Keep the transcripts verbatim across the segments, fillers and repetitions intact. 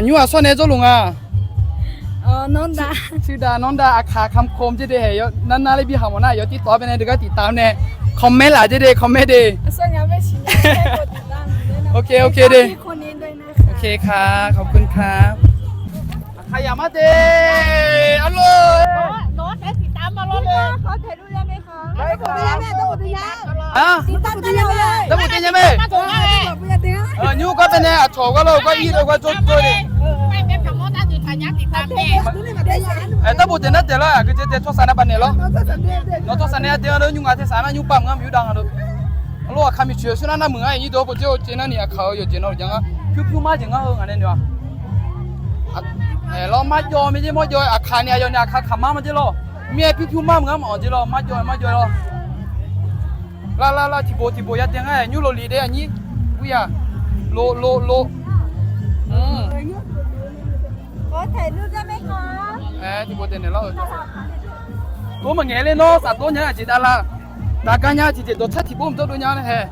Aqnymr aqsawr nae jawrluf nga. Tuida nawr dav aqkaq kamq khof jeq de haeq yawnar nar ler bi haq mawf nar yawf tirtawv-ar baenae deugar tiqtav nae comment laf jeq de comment de. Ok ok de. Ok ค่ะ ขอบคุณครับ Aqkaq yaq mar de. Arlor. Dawrbof dav nya mae. Nymr gar baenae aqcawq gar lar gar ir deuq gar jawr jawr de. Dawrbof daef nar daef lar aqgeu jeq daef tsawrsav nae baf naeq lawr. Nawq tsawrsav nae aqdui-anr nymr ngaq tersaq nar nymr pav maqngeur maqyur dav nga deuq. Arlor aqkaq miqcoeq-eu sir nar nar muiq ngar-iq nyir deuq-awr bawjeq-awr caev nar ni aqkaq-euq yawqjeq nan uqdzan ngar pyur pyur mar jeq ngar heu ngaq nae noeq-aq. Aer lawr mar jawr mae jeq mawr jawr-eu aqkaq ni aqyawf ni aqkaq kaq mar ma jeq lawr. Mir-aer pyur pyur mar maqngeur maqanq jeq lawr mar jawr-eu mar jawr-eu lawr. Lar lar lar tiqbof tiqbof ya dae ngar-aer nymr lov lif de aqnyir. Uryaq lov lov lov. Aer tiqbof daenaeq lawr-eu. Tor maqngaeq ler nawr safdawr nya-a jeq dav lar. Daqgar nya tiqjeq dawqtsar tiqbov mqdawr dov nya-a hae.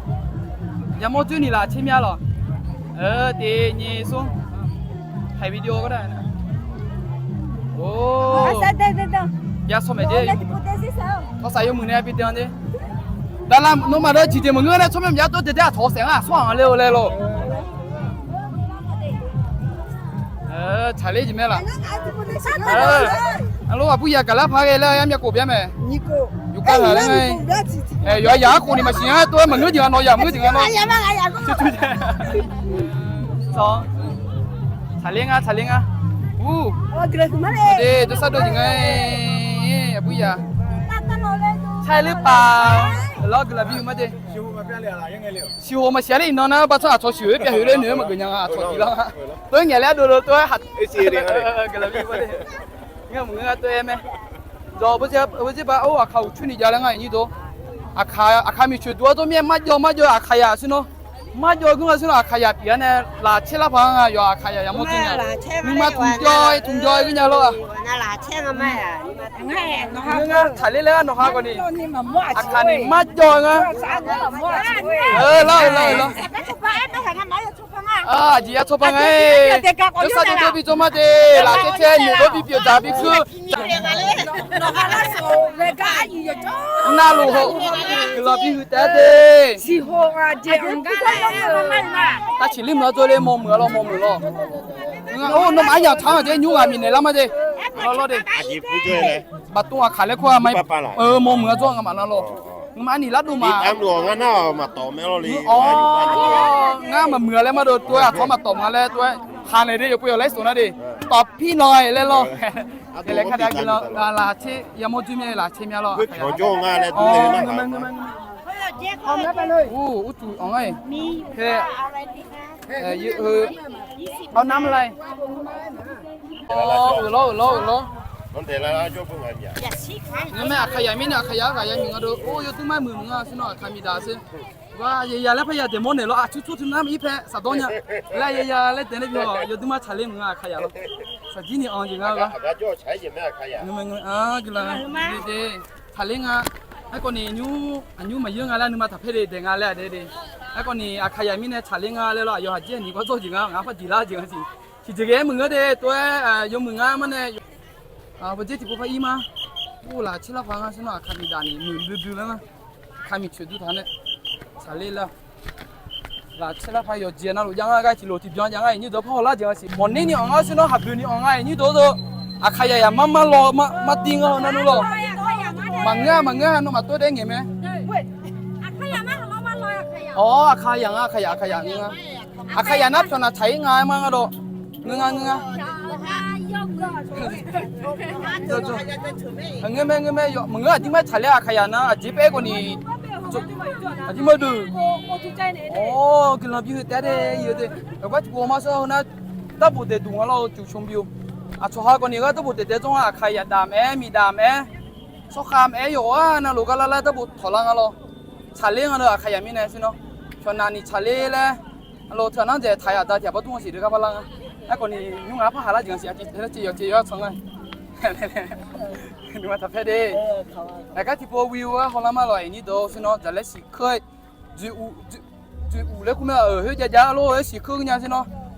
Yamawr dzoer ni laf tser mya lawq. Tev nyiq smr. Haiq video gar da. Ya sawr maeq jeq. Tawrsaq yawmuiq nae bi dae-anr de. Daqlar nawmaf dawr tiqjeq maqngeur nae tsawrmyanr maqya dawr dae dae aqcawq saef ngar aqsawr-aq nga ler-eu laer lawq. Tsaqler jeq mae laf. Arlor aqbur yaq gaqlar paq ghae laer armyav khof bya mae. Yawqgar ghaq laer nga. Yawqha yaq-anr khof ni maqsiq-anr tov-aer maqngeur jeq nga nawq yamq ngeur jeq nga nawr. Tsaqler nga tsaqler nga. Ur. Jawrsar dov jeq nga. Aqbur yaq. Tsaqler paq. Lawr guiqlanq bi-eu mar de. Siqhoq maqsiq-a ler iqnan nar bartsanr aqcawq siqhoq-aer pyav hoeq ler noeq-aer maqgeuf nya nga aqcawq tiq lar. Tov-aer ngaeq laer dov dov tov-aer haq. Guiqlanq bi-eu mar de. Ngar maqngeur-a tov-aer mae. Dawq bawrzer ba or aqkaq uqcur ni jav laer ngar-iq nyir dov. Aqkaq miqcoeq duq-awr dov mir-aer marjawv marjawv-eu aqkaq yaq sir nawr. Marjawv geur nga sir nawr aqkaq yaq pyeuf-a nae laf tser lar paq-anr nga yawf aqkaq yaq yamawr dzoer nya. Nuima tmqjawr-aer tmqjawr-aer geur nya lawr-aq. Ngar tsaqler laer-a nawq ha khawf ni. Aqkaq ni marjawv-eu ngar. Lar-eu lar-eu lar. Aqjeq ya tsawrpar nga-aer. Jawrsar dov dov bi jawr mar de. Laf caer caer noeq dov bi pyeuf dzaq bi kur. Navluf haw. Guiqlanq bi huiq taef-a de. Tavciq ler meuq-a dawr ler mawrmuiq-a lawr mawrmuiq lawr. Or nawmaf-anr yamq tsaq-anr aqjeq nymr ghaq miqnaeq lar mar de. Lawr de. Baqdov aqkaq laer kur-a ma. Mawrmuiq-a dawr ngamaf nar lawr. Ngamaf arniq lar dov ma. Ngar maqmuiq-a laer mar dov tov-aer aqcawq maqtawf ma laer tov-aer. Khaqnaeq de yawqpov yawq laer soq nar de. Tawf pir nawq-aer laer lawr. Laer kar da guiqlanq laf tser yamawr dzoer mya laf tser mya lawr. Uqtuq anq-aer. Awr nar mrlar-aer. Awr, uiqlawr uiqlawr uiqlawr. Ngar mae aqkaq yaq mirnae aqkaq yaq-anr ghaq ya miq nga dov. Or yawdui mar muiq muiq nga sir nawr aqkaq miqdaq sir. Yaya laer parya daeqmawr naeq lawr aqtsu tsawr teu nar-aer pae saqdawr nya. Laer yaya laer daeq nae bi haw yawdui mar tsaqler muiq nga aqkaq yaq lawr. Saqjir ni anq jeq nga-eu gar. Guiqlanq de. Tsaqler nga. Aerkhawf ni nymr aqnymr maqyeur nga laer nuima taqpaer de daeq nga laer-aq de de. Aerkhawf ni aqkaq yaq mirnae tsaqler nga laer lawr aqyawf haqjir aqnyiq gawr dzawr jeq nga ngaq-anr par diq lar jeq nga siq. Tiqjeq ghae-aer maqngeur de tov-aer yawmuiq ngar mar nae. Bawjer tiqpov par ir mar. Or laf tser lar paq ngar sir nawr aqkaq miqdaq ni muiq duidui lar ngar. Aqkaq miqcoeq duq taq nae tsaqler lar. Laf tser lar paq yawqjeq navluf jav ngar gar tiqlof tiqbyan jav ngar-iq nyir dawq par hawlar jeq nga siq. Mawqner ni anq ngar sir nawr haqboeq ni anq nga-iq nyir dawq-eu. Aqkaq yaq yaq mar mar law mar dir ngar-eu nar nmr lawr. Maqngeur-a maqngeur-a nawmaf tov daef ngaeq mae. Awr aqkaq yaq nga aqkaq yaq aqkaq yaq nga. Aqkaq yaq nar pyawq naq tsaq-ir nga-aer mar ngar dawq. Ngeur ngar ngeur ngar. Ngeur mae ngeur mae yawf maqngeur aqdirmar tsaqler aqkaq yaq nar aqjeq paer khawf ni. Aqdirmar deuq. Awr guiqlanq bi heu taef-a de. Yawqgar tiqpov mar sar-eu nar. Darbof daeqduq nga lawr-eu cuq cmr bi-eu. Aqcawq ha khawf ni gar darbof daeqdae dzawr ngar aqkaq yaq daq maqaer miqdaq maqaer. Tsawrkhav maqaer yawf-ar navluf gar lar lar darbof tawq lar nga lawr. Tsaqler nga deuq aqkaq yaq mirnae sir nawr. Pyawq naq ni tsaqler laer. Aqlawq teughaq nar dzaeq taq yaq da tiq ghaq bar dur nga siq deuq gar bar lar nga. Aerkhawf ni nymr ngaq-anr par haq lar jeq nga siq aqjeq aqjeq yawqha tsanq nga. Nuima taqpaer de. Naqgar tiqpov wi-eu-aer hawlar mar lawq-iq nyir dawq sir nawr dzaq laer siq keuv-aer. Dzoeq uq laer kur mae-aq-euq khoer jav jav-ar lor-aer siq keuv nya sir nawr.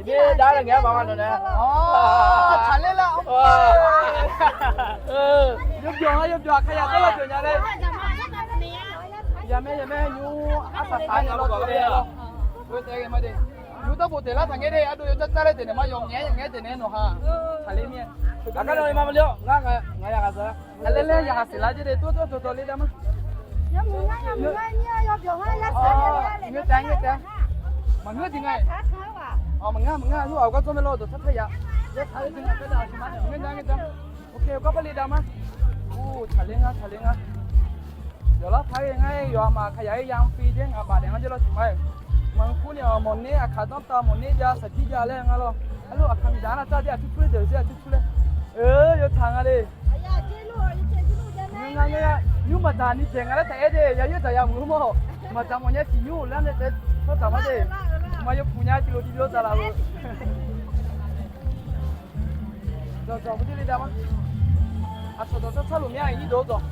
Aqjeq nar lar ngae-aer maqma nawq nae. Awq, tsaqler lar. Yawbyawq-a, yawbyawq-aq, kayaq dawr lar deuq nya laer. Yamae, yamae, nymr arsaq saq-aer nae lawr deuq-a lawr. Nymr darbof daeqlar taqngaer de, ardov yawdzar dzar laer daeqnaeq ma, yawf ngaeq-aer yawf ngaeq-aer daeqnaeq-aer nawq ha. Tsaqler mir-a. Aqgar nawr-eu ma maqle-awr, ngar ngaq ya ghaq zaq-a. Aqlaer laer yaqhaq siqlar jer de, tov tov dawqdawq le da ma. Ngeur taef, ngeur taef. Maqngeur jeq nga. Awq, maqngeur, maqngeur, nymr aqgar dzawr mae lawr, dawq tsar tsar yaf. Ngeur da, ngeur da. Oke, gar par le da ma. Or, tsaqler nga, tsaqler nga. Yawqlar paq-aer ngar-aer yawqha ma aqkaq yaq-aer ya mq pi de, ngaq baf daef ngar jer lawr siq ma-aer. Maqngeur kur ni-awq, mawqner aqkaq danr tav, mawqner jav saqjir jav laer nga lawr. Arlawr, aqkaq miqdaq-anr nar tsar de, aqtur tur laer deuq sir, aqtur tur laer. Yawtsaq nga le. Ngar, ngar, ngar, nymr maqdzaq ni daeq nga laer taq-aer de, ya yaer dzaq ya mq-eu mawr. Maqdzaq mawf nya tiq nymr-euq lar nae taef-aer tsawrdzaq ma de. Maqya puq nya tiq lof tiq lof dzaq laf-eu. Dzawqdzawq bujir le da ma. Aqcawq dawq tsar tsar loq mya-a, iqnyir deuq-awr dawq.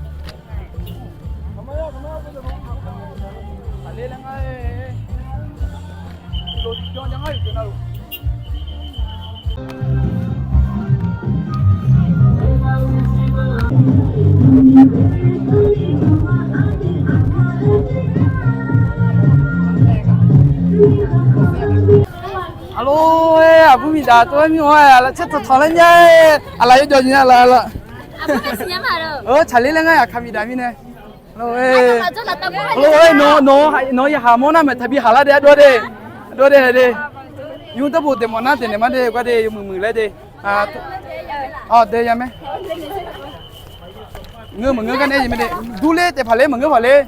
Aqler laer ngar-aer, tiq lof tiq jawr nya ngar yawqjeq navluf. Aqlof-aer, aqbur miqdaq tov-aer mir-awr, aqlaf caer tawqtawq laer nya-aer, aqlaf yawjawf nyi-a laf laf. Tsaqler laer ngar aqkaq miqdaq mirnae. Aqlof-aer, nawq-eu yaqhaq mawr nar maeq taqbi haq lar de, ardov de. Ardov de, de. Nymr darbof daeq mawf nar daeqnaeq ma de, gar de, yawmuiq muiq laer de. Awq, daeq ya mae. Ngeur maqngeur gar nae mae de. Durler taef paq ler maqngeur paq ler.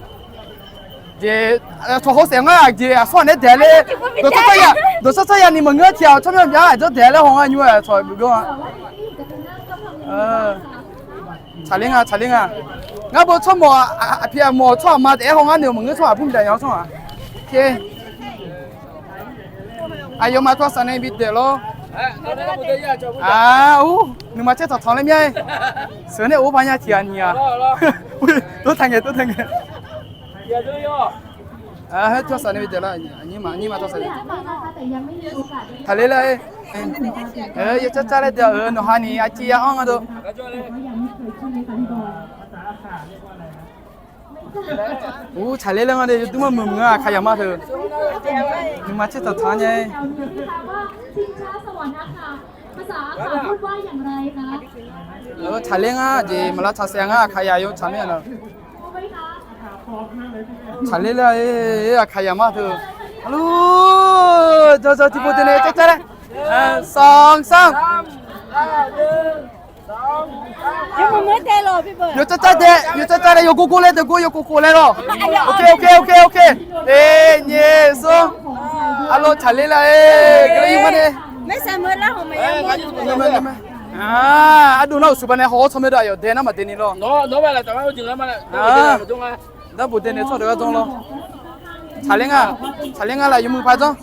Jeq, tsawq hawsaef ngar-aq jeq aqsur ghaq nae daeq ler. Dawq tsar tsar ya, dawq tsar tsar ya ni maqngeur tiq ghaq tsawrmyanr myanr aqdzawr daeq laer haw ngar nymr-aer tsawq beugar-a. Tsaqler nga, tsaqler nga. Ngar bo tsawrmawq, aqpiq aqmawq tsawrhaq ma taef-aer haw ngar noeq maqngeur tsawrhaq aqbur miqdaq nya-awr tsawrhaq. Aqyawfmaf tawsaq nae bi daeq lor. Aq, ur, nuima caer taqtanq laer mya-aer. Sheuq nae or ba nya tiq ghaq nyiq ghaq. Tov taq ngae, tov taq ngae. Heu tawsaq nae bi daeq lor, aqnyir ma, aqnyir ma tawsaq nae. Taqler lar-aer. Yawcar car laer daeq-eu nawqha ni arciv ya-anr nga dov. Ur, tsaqler laer nga de, yawdui mar muiq muiq-a, aqkaq yamar teu. Nuima caer taqtanq nya-aer. Tsaqler ngar jeq maqlar tsaq saef ngar aqkaq ya yawtsaq mir-a laq. Tsaqler lar-aer, aqkaq yamar teu. Alor, dzawdzawr tiqpov daeq nae car car laer. Sanq sanq. Yawcar car daeq, yawcar car daeq, yawgor gor laer daeq gor, yawkhof khof laer lor. Ok ok ok ok. Eq, nyaef, smr. Alor, tsaqler lar-aer, geu yur mar de. Ardov nar uqsuf ba nae haw-awr tsawr mae dov, aqyawf dae nar maqdae ni lor. Nar bof dae naeq tsawr deuq gar dzanr lor. Tsaqler nga, tsaqler nga laf yawmuiq paq dzanr.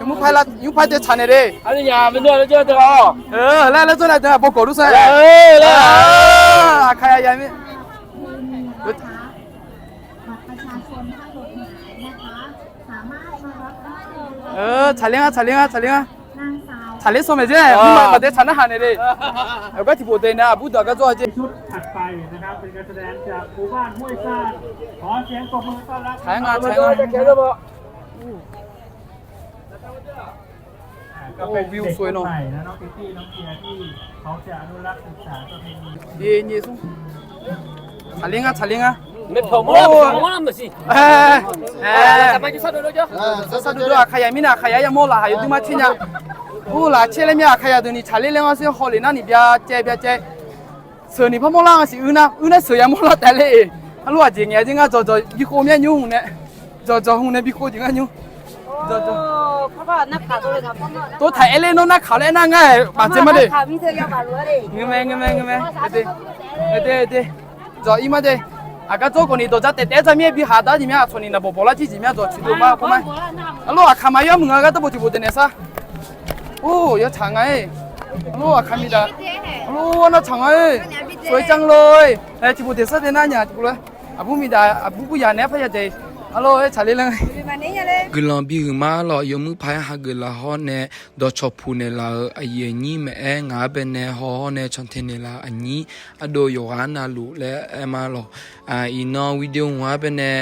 Yawmuiq paq laf, yawmuiq paq dae tsaq naeq de. Laer laer dzawr nae deuq aqbawr gawq lur sar. Aqkaq ya ya mir. บัตรประชาชนถ้าหล่นหายนะคะ สามารถมารับได้เลยค่ะ Tsaqler nga, tsaqler nga, tsaqler nga. Tsaqler sawr maeq dzer, maqdae tsaq narhaq naeq de. Aqgar tiqpov daeq nae aqbur dawq gar dzawr-a jeq. ชุดถัดไปนะครับ เป็นการแสดงจากหมู่บ้านห้วยซ่าน ขอเสียงปรบมือต้อนรับ Tsaqler nga, tsaqler nga. Or, view soi nar. Eq, nyaef smr. Tsaqler nga, tsaqler nga. Sar sar dov dov aqkaq ya mirnae aqkaq ya yamawr laqkhaq yawdui mar caer nya. Ur, laqkhaq caer laer mir aqkaq ya deuq ni tsaqler laer ngar sher haw lef nar ni byacaev byacaev. Sheuq ni par mawrlar nga siq uir nar, uir nar sheuq yamawr lar taef ler-eq. Arlor aqjeq ngaeq-a jer ngar dzawqdzawq bi khov myav nymr hmq nae, dzawqdzawq hmq nae bi khov jeq ngar nymr. Tov taq aer ler nawr narkaq laer aernar ngar-aq baqdzae ma de. Ngeur mae, ngeur mae, ngeur mae. Ade, ade, dzawq ir ma de. Aqgar dzawr khawf ni dawq dzar taef taef-aer dzar mir-aer bi haq dar jeq myav, aqcawq ni naqbawq bawq lar jir jeq myav dzawq tiqdov ma khof ma. Arlor aqkaq ma yar muiq nga gar dawrbof tiqbof daeq naeq sar. Or, yawtsaq nga-e. Arlor aqkaq miqdaq. Arlor arnav tsaq nga-e. Soeq jar lor-e. Tiqbof daeq sar dae nar nya tiqbof lor. Aqbur miqdaq aqbur bur yaq naeq-aer par yadaeq. Arlor-aer tsaqler lar nga. Guiqlanq bihuiq ma lawq, yawmuiq paq-aer hageuf laf hawr nae dawqcawq puq naeqlaf-euq aqyuif aqnyir maeq-aer ngaq-anr bae nae haw hawr nae cantae naeqlaf aqnyir ardov yawqghaq navluf laer aer ma lawq. Iqnan video hmq-anr bae nae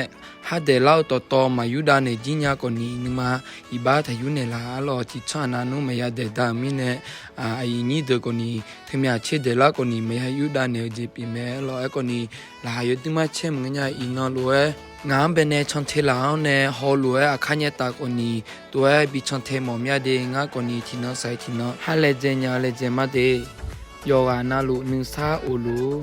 hardaeq lar-eu dawqtawv maqyur dav naeq jir nya khawf ni nuima iqbax taqyur naeqlaf arlawq, tiqtsanr aqnav nmr maqya daeq da-euq mirnae, aqyuif nyir deuq khawf ni teumyav caer daeq lar khawf ni maqya yur dav naeq-eu jeq pyeuf mae arlawq. Aerkhawf ni laqkhaq yawdui mar caer maqngeur nya. Iqnan lof-aer ngaq-anr bae nae cantae laf-awr nae hawlof-aer aqkar nyaev taf khawf ni tov-aer bi cantae mawf myav de. Ngar khawf ni tiqnan saq-iq tiqnan ha laejae nya laejae ma de. Yawqghaq navluf nuisar of luf-ur.